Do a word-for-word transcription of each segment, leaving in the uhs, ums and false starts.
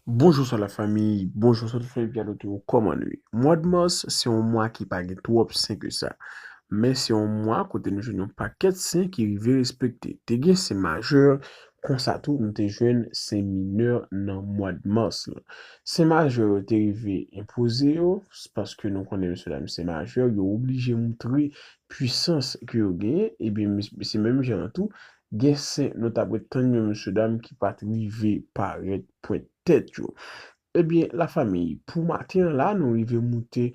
Bonjou sa la famiy, bonjou sa tout famiy Pyaloto, kòman nou ye? Mwa de mas se yon mwa ki pa gen twòp sen ke sa. Men se yon mwa kote nou jwenn yon pakèt sen ki rive respekte. Te gen sen majè, konsa tou nou te jwenn sen minè nan mwa de mas lan. Sen majè yo te rive enpoze yo, paske nou konnen mesye dam sen majè, yo oblije moutre pwisans ke yo genyen, ebyen se menm jan an tou, gen sen nou t ap ret tann yo mesye dam ki pa t rive parèt pwent tèt yo. Ebyen, lafanmi, pou maten an la, nou rive moute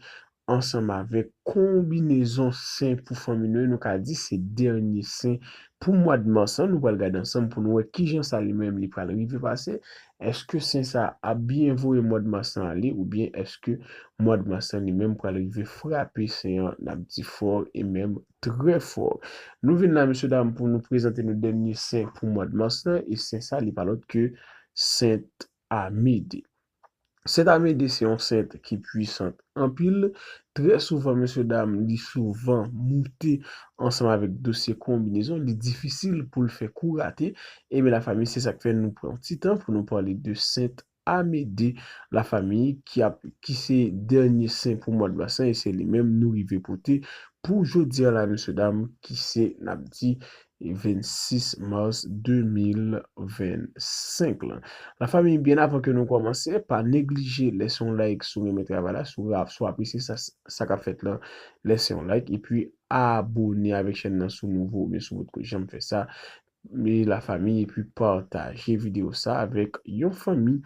ansanm avèk konbinezon sen pou fanmi nou, e nou ka di se dènye sen pou mwa de mas lan. Nou pral gade ansanm pou nou wè kijan sa li menm li pral rive pase. Èske sen sa ap byen voye mwa de mas lan ale, oubyen èske mwa de mas lan li menm pral rive frape sen an, n ap di fò e menm trè fò. Nou vin la, mesye dam, pou nou prezante nou dènye sen pou mwa de mas lan, e sen sa, li pa lòt ke Sent Amede. Sent Amede se yon sent ki pwisant anpil. Trè souvan, mesye dam, li souvan moute ansanm avèk dosye konbinezon. Li difisil pou l fè kou rate. Ebyen, lafanmi, se sa k fè nou pran yon ti tan pou nou pale de Sent Amede, lafanmi, ki ap, ki se dènye sen pou mwa de mas lan, e se li menm nou rive pote pou jodi a la, mesye dam, ki se, n ap di, vennsis mas de mil vennsenk lan. Lafanmi, byen avan ke nou kòmanse, pa neglije lèse yon like si w renmen travay la, si w ra-, si w apresye sa, sa k ap fèt lan, lèse yon like, epi abone avèk chèn nan si w nouvo oubyen si w potko janm fè sa. E lafanmi, epi pataje videyo sa avèk yon fanmi,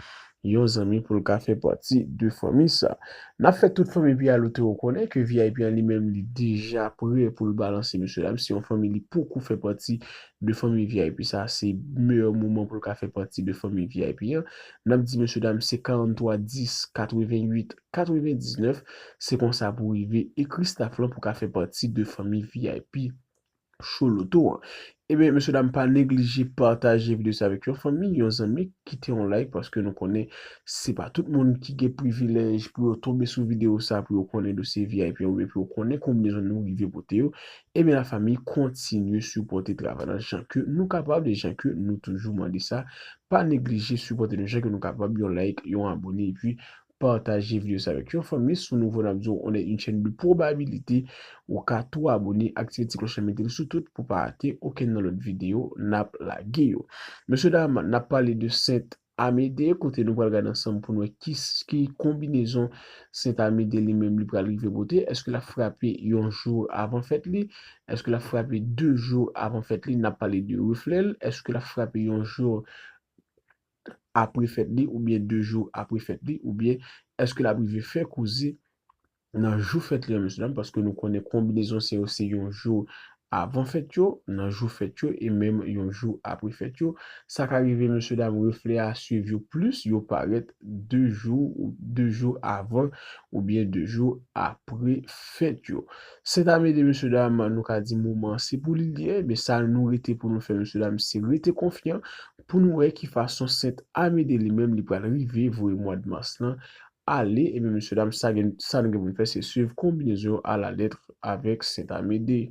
yon zanmi pou l ka fè pati de fanmi sa. N ap fè tout fanmi Pyaloto yo konnen ke V I P an li menm li deja prè pou l balanse, mesye dam. Si yon fanmi li poko fè pati de fanmi V I P sa, se meyè moman pou l ka fè pati de fanmi V I P an. N ap di, mesye dam, se karanntwa dis katrevennuit katrevendiznèf. Se konsa pou rive ekri staf lan pou ka fè pati de fanmi V I P Show Loto an. Ebyen, mesye dam, pa neglije pataje videyo sa avèk yon fanmi, yon zanmi, kite yon like, paske nou konnen se pa tout moun ki gen privilèj pou yo tonbe sou videyo sa, pou yo konnen dosye V I P an, oubyen pou yo konnen konbinezon nou rive pote yo. Ebyen, lafanmi, kontinye sipòte travay lan jan ke nou kapab, e jan ke nou toujou mande sa. Pa neglije sipòte nou jan ke nou kapab, yon like, yon abone, epi pataje videyo sa avèk yon fanmi. Si w nouvo, n ap di w, on est une chaîne de probabilité. Ou ka tou abone, aktive ti klòch lan, mete l sou tout pou pa rate okenn nan lòt videyo n ap lage yo. Mesye dam, n ap pale de Sent Amede, kote nou pral gade ansanm pou n wè ki, ki konbinezon Sent Amede li menm li pral rive pote. Èske l ap frape yon jou avan fèt li? Èske l ap frape de jou avan fèt li? N ap pale de reflè l. Èske l ap frape yon jou apre fèt li, oubyen de jou apre fèt li, oubyen èske l ap rive fè koze nan jou fèt li an, mesye dam, paske nou konnen konbinezon sen yo se yon jou avan fèt yo, nan jou fèt yo, e menm yon jou apre fèt yo. Sa ka rive, mesye dam, reflè a swiv yo plis, yo parèt de jou, de jou avan, oubyen de jou apre fèt yo. Sent Amede, mesye dam, nou ka di moman an se pou li l ye, men sa nou rete pou nou fè, mesye dam, se rete konfyan pou nou wè ki fason Sent Amede li menm li pral rive voye mwa de mas lan ale. Ebyen, mesye dam, sa gen, sa nou gen pou n fè, se swiv konbinezon yo alalèt avèk Sent Amede.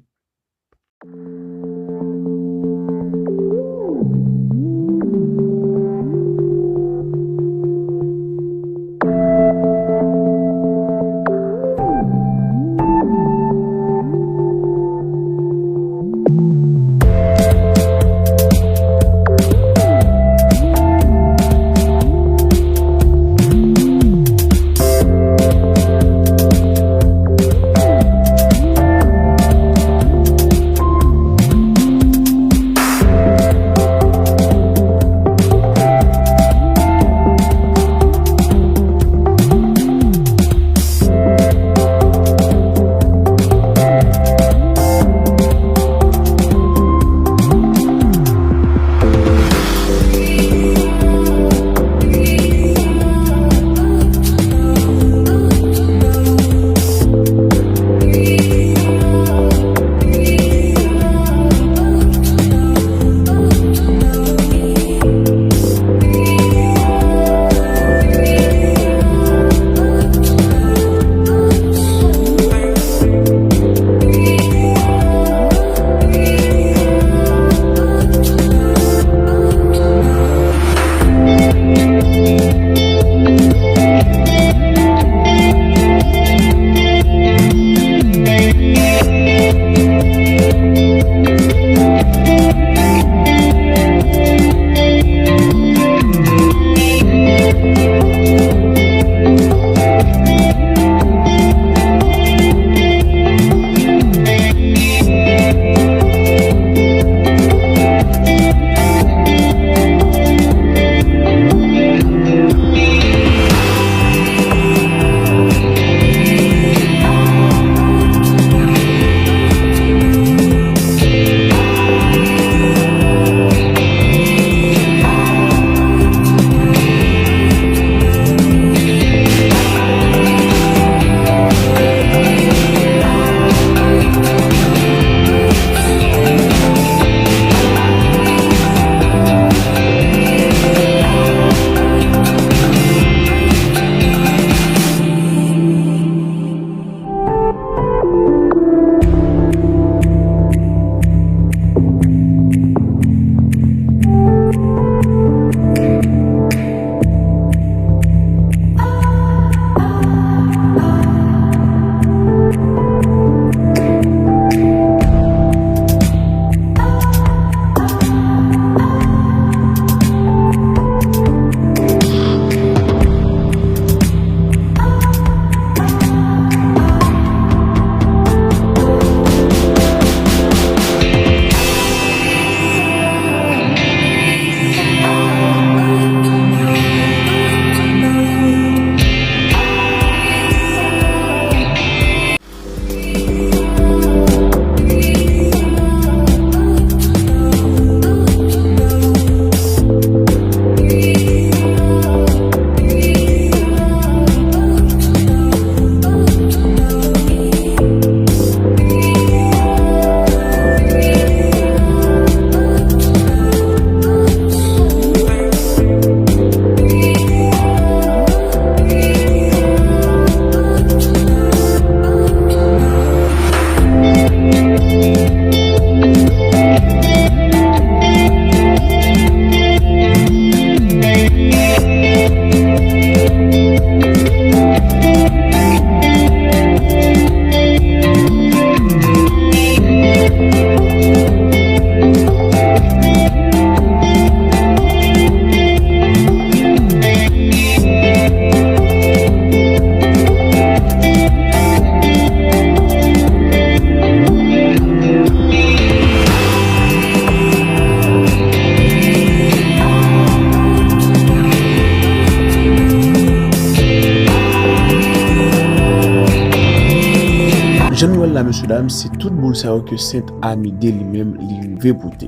La, mesye dam, se tout boul sa yo ke Sent Amide li menm li rive pote.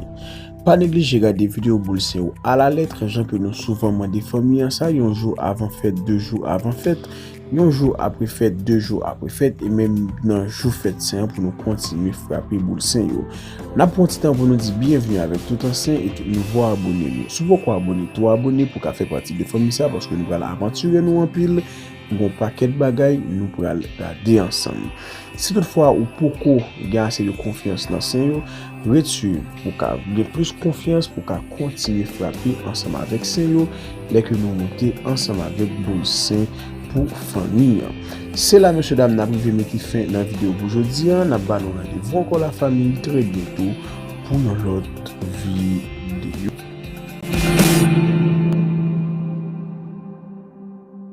Pa neglije gade videyo boul sen yo alalèt, jan ke nou souvan mande fanmi an sa, yon jou avan fèt, de jou avan fèt, yon jou apre fèt, de jou apre fèt, e menm nan jou fèt sen an pou nou kontinye frape boul sen yo. N ap pran ti tan pou nou di byenvni avèk tout ansyen e tout nouvo abone nou. Si w poko abone, tou abone pou ka fè pati de fanmi sa, paske nou pral avantire nou anpil. Gon pakèt bagay nou pral gade ansanm. Si toutfwa ou poko gen ase de konfyans nan sen yo, ret swiv pou ka gen plis konfyans pou ka kontinye frape ansanm avèk sen yo lè ke nou moute ansanm avèk boul sen pou fanmi an. Se la, mesye dam, n ap rive mete fen nan videyo pou jodi an. N ap ba nou randevou ankò, lafanmi, trè byento pou yon lòt videyo.